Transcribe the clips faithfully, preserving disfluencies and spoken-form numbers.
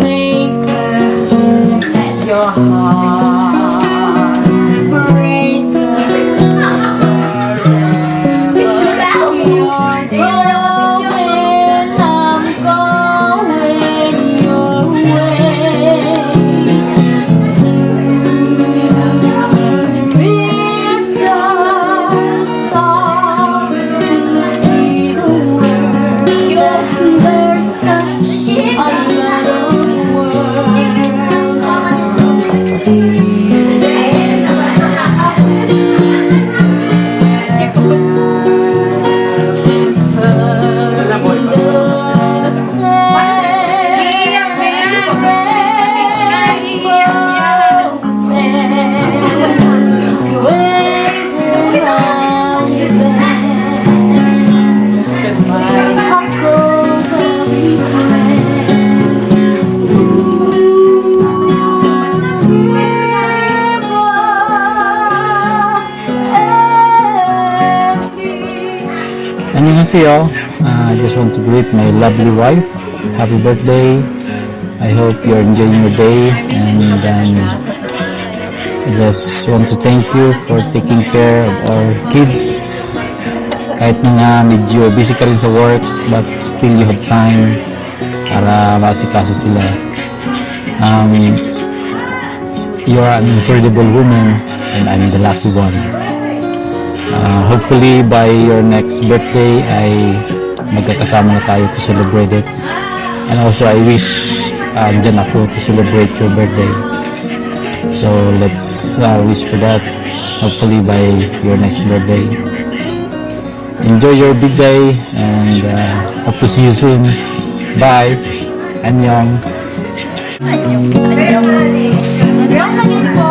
Maker, let your heart break. Wherever you're going, I'm going your way. Two drifters off to see the world. There's such a lot of world to see. Turn the sail. 안녕하세요. Uh, I just want to greet my lovely wife. Happy birthday. I hope you're enjoying your day. And um, I just want to thank you for taking care of our kids. Kahit na nga medyo busy ka rin sa work, but still you have time para maasikaso sila. Um, you are an incredible woman, and I'm the lucky one. Uh, hopefully, by your next birthday, ay magkakasama na tayo to celebrate it. And also, I wish uh, andyan ako to celebrate your birthday. So, let's uh, wish for that. Hopefully, by your next birthday. Enjoy your big day and uh, hope to see you soon. Bye. 안녕. Once again po.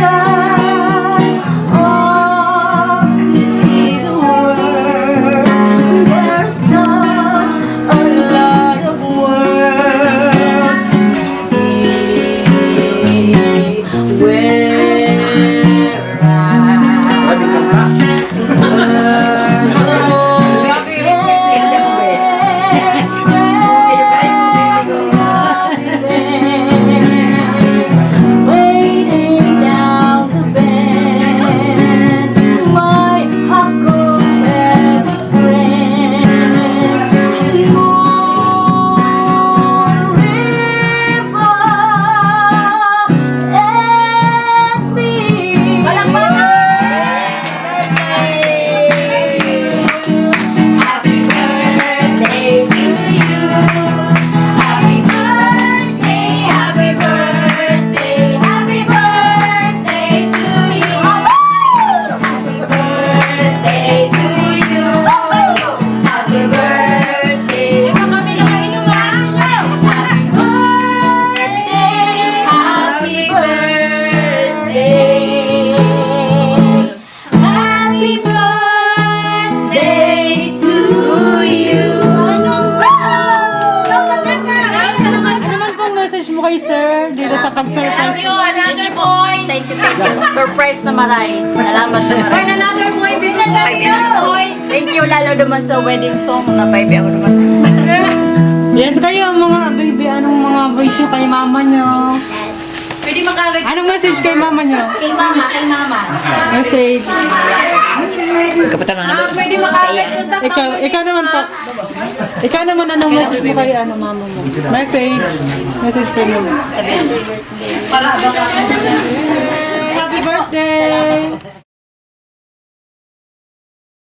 Drifters off to see the world. There's such a lot of world to see. Where I Happy birthday to you. Happy birthday, happy birthday, happy birthday to you. Happy birthday to you. Happy birthday. Happy birthday, happy birthday. Happy birthday to you. Ano man pong message mo kay sir dito sa pag-surprise? Love you, another boy. Thank you, thank you. Surprise na maray. Salamat na maray. Another boy, bigyan tayo. Thank you lalo naman sa wedding song na five ako naman. Yes, kayo mga baby, anong mga wish nyo kay mama nyo? Pwede makagad. Anong message kay mama nyo? Kay mama, kay mama. Message. Kapatang Ah, pwede makagad. Ikaw, ikaw naman po. Ikaw naman, anong message mo kay ano, mama mo? Message. Message kay mama. Happy birthday!